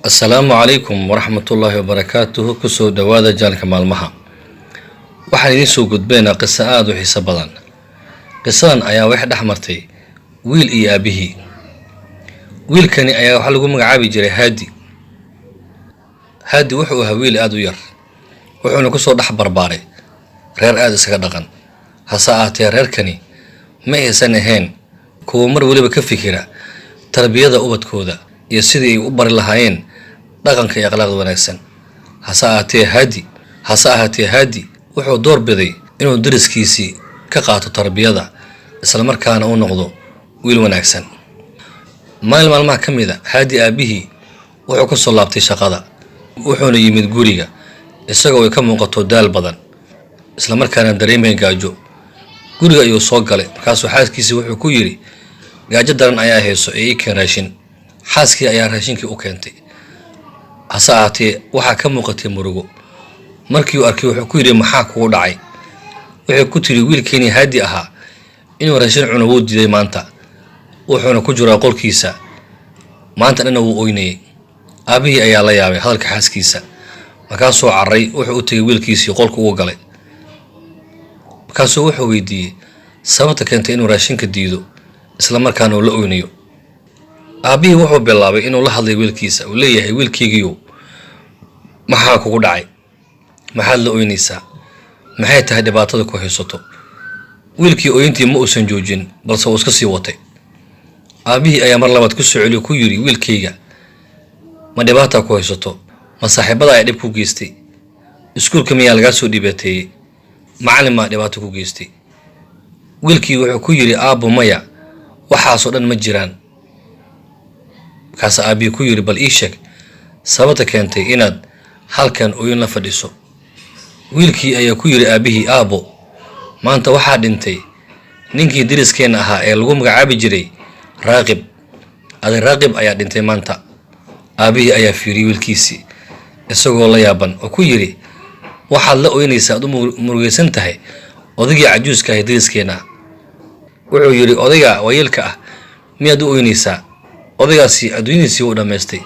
Asalaamu calaykum waraxmatullaahi wabarakaatuhu. Kusoo dhowaada channelka maalmaha. Waxaan idiin soo gudbaynaa qiso aada u xiiso badan. Qisadan ayaa waxay dhex martay wiil iyo aabihii. Wiilkani ayaa waxaa lagu magacaabi jiray Haadi. Haadi wuxuu ahaa wiil aada u yar, wuxuuna kusoo dhex barbaaray reer aada isaga dhaqan. Hase ahaatee, reerkani ma aysan ahayn kuwa mar weliba ka fikira tarbiyada ubadkooda iyo sidii ay u bari lahaayeen dhaqanka iyo akhlaaqda wanaagsan. Hase ahaatee, Haadi wuxuu door biday inuu dariskiisii ka qaato tarbiyada, islamarkaana u noqdo wiil wanaagsan. Maalin maalmaha ka mid a, Haadi aabihii wuxuu ka soo laabtay shaqada, wuxuuna yimid guriga isagoo ay ka muuqato daal badan, islamarkaana dareemaya gaajo. Guriga ayuu soo galay, markaasuu xaaskiisii wuxuu ku yidhi, "Gaajo daran ayaa hayso ee ii keen raashin." Xaaskii ayaa raashinkii u keentay. Hase ahaatee, waxaa ka muuqatay murugo. Markii uu arkay, wuxuu ku yidhi, "Maxaa kugu dhacay?" Wuxuu ku tiri, "Wiilkeenii Haadi ahaa inuu raashin cuno wuu diiday maanta, wuxuuna ku jiraa qolkiisa, maanta dhanna wuu oynayay." Aabihii ayaa la yaabay hadalka xaaskiisa. Markaasuu carray, wuxuu u tegay wiilkiisii, qolka ugu galay. Markaasuu wuxuu weydiiyey sababta keentay inuu raashinka diido, islamarkaana uu la oynayo. Aabbihii wuxuu bilaabay inuu la hadlay wiilkiisa, uu leeyahay, "Wiilkaygiiyow, maxaa kugu dhacay? Maxaad la oynaysaa? Maxay tahay dhibaatada ku haysato?" Wiilkii ooyintii ma uusan joojin, balse uu iska sii watay. Aabbihii ayaa mar labaad ku soo celiyo, ku yidhi, "Wiilkayga, ma dhibaataa ku haysato? Ma saaxiibada ayaa dhib ku geystay? Iskuulka miyaa lagaa soo dhibaateeyey? Macallin maa dhibaato ku geystay?" Wiilkii wuxuu ku yidhi, "Aabbo, maya, waxaasoo dhan ma jiraan." Markaas aabbihii ku yidhi, "Bal ii sheeg sababta keentay inaad halkan ooyin la fadhiso." Wiilkii ayaa ku yidhi aabbihii, "Aabbo, maanta waxaa dhintay ninkii deriskeenna ahaa ee lagu magacaabi jiray Raaqib. Adeer Raaqib ayaa dhintay maanta." Aabbihii ayaa fiiriyey wiilkiisii isagoo la yaaban oo ku yidhi, "Waxaad la oynaysaa, aad u murugaysan tahay odaygii cajuuska ahay deriskeenna?" Wuxuu yidhi, "Odayga waayeelka ah miyaad u oynaysaa? Odaygaasi adduunyadiisii wuu dhammaystay,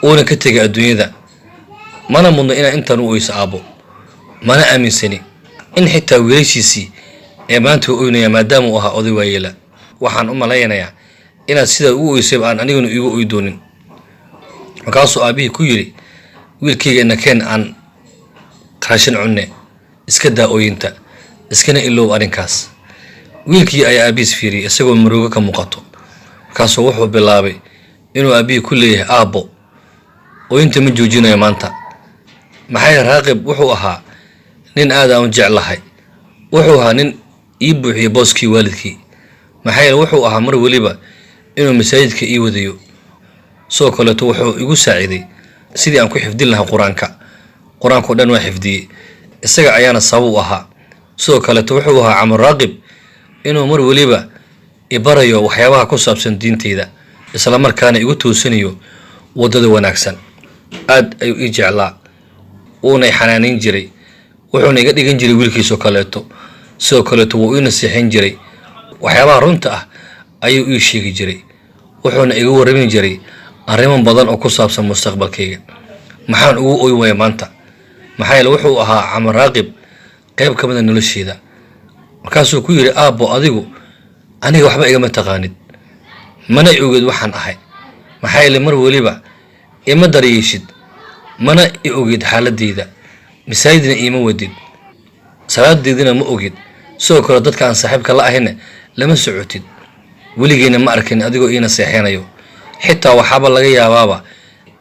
wuuna ka tegay adduunyada. Mana mudno inaa intaan u oyso, aabbo. Mana aaminsani in xitaa wiilashiisii ee maanta u oynaya, maadaama uu ahaa oday waayeela. Waxaan u malaynayaa inaad sidaad ugu oysayba aan aniguna iigu oy doonin." Markaasuu aabbihii ku yidhi, "Wiilkayga, inakeen aan raashin cunne, iska daa ooyinta, iskana iloow arrinkaas." Wiilkii ayaa aabbihiis fiiriyey isagoo murugo ka muuqato. Markaasuu wuxuu bilaabay inuu aabbihii ku leeyahay, "Aabbo, ooyinta ma joojinayo maanta. Maxay? Raaqib wuxuu ahaa nin aad aan u jeclahay. Wuxuu ahaa nin ii buuxiyey booskii waalidkii. Maxaa yeele, wuxuu ahaa mar weliba inuu masaajidka ii wadayo. Sidoo kaleeto wuxuu igu saaciday sidii aan ku xifdin lahaa Qur-aanka. Qur-aanka o dhan waa xifdiyey, isaga ayaana sabab u ahaa. Sidoo kaleeto wuxuu ahaa Camar Raaqib inuu mar weliba ibarayo waxyaabaha ku saabsan diinteyda, islamarkaana igu toosinayo waddada wanaagsan. Aad ayuu ii jeclaa, wuuna i xanaanayn jiray, wuxuuna iga dhigan jiray wiilkiisoo kaleeto. Sidoo kaleeto wuu ii nasiixin jiray, waxyaabaha runta ah ayuu ii sheegi jiray, wuxuuna iga warrami jiray arrimo badan oo ku saabsan mustaqbalkayga. Maxaan ugu oy waaya maanta? Maxaa yeele, wuxuu ahaa Camar Raaqib qayb ka mida nolosheeda." Markaasuu ku yidhi, "Aabbo, adigu aniga waxba igama taqaanid, mana i ogid waxaan ahay. Maxaa yeele, mar weliba ima daryeeshid, mana i ogid xaaladeyda, masaajidna iima wadid, salaadeydina ma ogid. Sidoo kale dadka aan saaxiibka la ahayna lama socotid. Weligeena ma arkin adigoo iina seexanayo. Xitaa waxaaba laga yaabaaba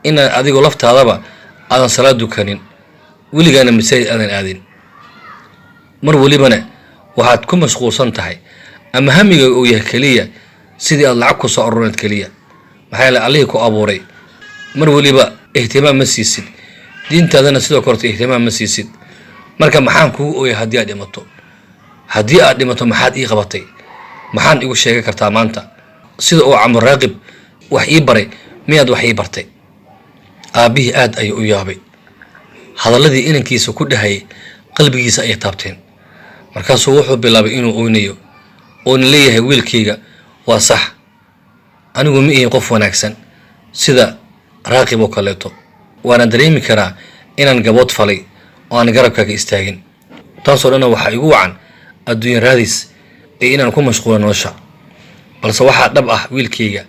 inaan adigoo laftaadaba aadan salaad dukanin, weligaana masaajid aadan aadin. Mar welibana waxaad ku mashquulsan tahay ama hamiga uu yahay keliya sidii aad lacag ku soo aruureed keliya. Maxaa yeele, Allihii ku abuuray mar weliba ihtimaam ma siisid, diintaadana sidoo kaleto ihtimaam ma siisid. Marka maxaan kugu ooyay haddii aad dhimato? Haddii aad dhimato, maxaad ii qabatay? Maxaan igu sheegi kartaa maanta? Sida uu Camar Raaqib wax ii baray miyaad wax ii bartay?" Aabbihii aad ayuu u yaabay. Hadalladii inankiisa ku dhahayay qalbigiisa ayay taabteen. Markaasuu wuxuu bilaabay inuu oynayo, oona leeyahay, "Wiilkayga, waa sax, anigu ma ihi qof wanaagsan. Sida Raaqib oo kaleeto. Waana dareemi karaa inaan gabood falay oo aan garabkaaga istaagin. Taasoo dhanna waxaa igu wacan adduunya raadis iyo inaan ku mashquulo nolosha. Balse waxaa dhab ah, wiilkayga,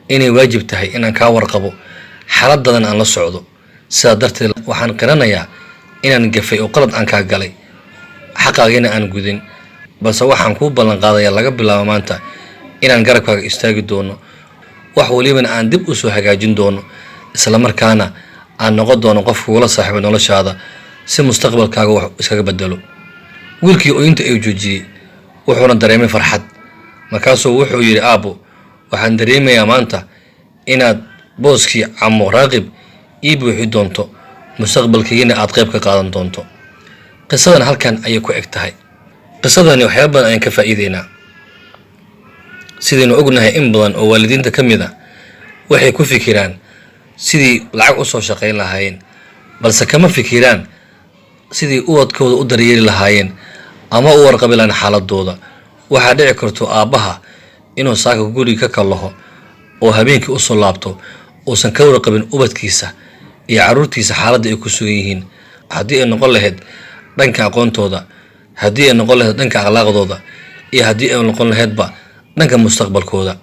inay waajib tahay inaan kaa warqabo, xaaladadan aan la socdo. Sidaa darteed waxaan qiranayaa inaan gafay oo qalad aan kaa galay, xaqaagina aan gudin. Balse waxaan kuu ballan qaadayaa laga bilaabo maanta inaan garabkaaga istaagi doono, wax walibana aan dib u soo hagaajin doono, islamarkaana aan noqon doono qof kugula saaxiibo noloshaada si mustaqbalkaaga wax iskaga bedelo. Wiilkii ooyinta ayuu joojiyey, wuxuuna dareemay farxad. Markaasuu wuxuu yidhi: "Aabbo, waxaan dareemayaa maanta inaad booskii camo Raaqib ii buuxi doonto, mustaqbalkaygina aad qayb ka qaadan doonto." Qisadan halkan ayay ku eg tahay. Qisadani waxyaaba badan ayaan ka faa'iideynaa. Sidaynu ognahay, in badan oo waalidiinta ka mid a waxay ku fikiraan sidii lacag u soo shaqayn lahaayeen, balse kama fikiraan sidii ubadkooda u daryeeli lahaayeen ama u warqabi lahayn xaaladooda. Waxaa dhici karto aabbaha inuu saaka guriga ka kallaho oo habeenkii usoo laabto uusan ka warqabin ubadkiisa iyo carruurtiisa xaaladda ay ku sugan yihiin, haddii ay noqon lahayd dhanka aqoontooda, haddii ay noqon lahayd dhanka akhlaaqdooda, iyo haddii ay noqon lahaydba dhanka mustaqbalkooda.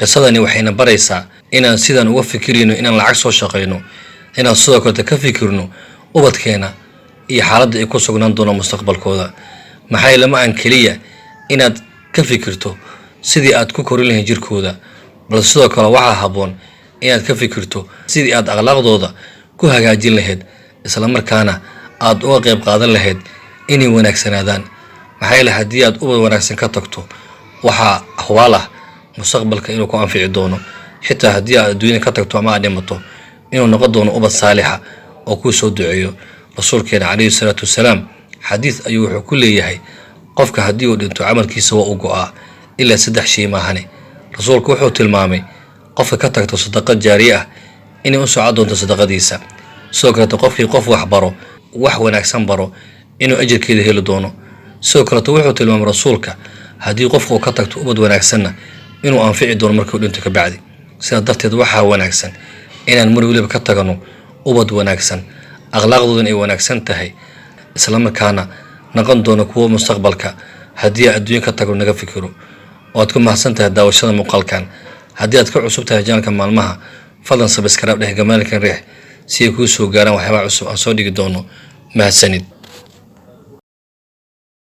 Qisadani waxayna baraysaa inaan sidaan uga fikirayno inaan lacag soo shaqayno, inaan sidoo kalete ka fikirno ubadkeena iyo xaaladda ay ku sugnaan doonaan mustaqbalkooda. Maxaa lama aan keliya inaad ka fikirto sidii aad ku korin lahayd jirkooda, balse sidoo kale waxaa habboon inaad ka fikirto sidii aad akhlaaqdooda ku hagaajin lahayd, islamarkaana aad uga qayb qaadan lahayd inay wanaagsanaadaan. Maxaa yeele, haddii aad ubad wanaagsan ka tagto, waxaa hubaal ah mustaqbalka inuu ku anfici doono. Xitaa haddii aad adduunyada ka tagto ama aad dhimato, inuu noqon doono ubad saalixa oo kuu soo duceeyo. Rasuulkeena calayhi salaatu wasalaam xadiis ayuu wuxuu ku leeyahay: qofka haddii uu dhinto, camalkiisa waa u go'aa ilaa saddex shay maahane. Rasuulku wuxuu tilmaamay qofka ka tagto sadaqad jaariye ah inay u socon doonto sadaqadiisa. Sidoo kaleeto, qofkii qof wax baro, wax wanaagsan baro, inuu ajirkeeda heli doono. Sidoo kaleeto, wuxuu tilmaamay rasuulka haddii qofka uu ka tagto ubad wanaagsanna inuu anfici doono markuu dhinto kabacdi. Sidaa darteed waxaa wanaagsan inaan mar weliba ka tagno ubad wanaagsan, akhlaaqdoodana ay wanaagsan tahay, islamarkaana noqon doono kuwo mustaqbalka haddii adduunya ka tago naga fikiro. Waad ku mahadsan tahay daawashada muuqaalkan. Haddii aad ka cusub tahay channelka Maalmaha, fadlan subscribe dheh, gambaleelkan riix si ay kuu soo gaaraan waxyaabaha cusub aan soo dhigi doono. Mahadsanid.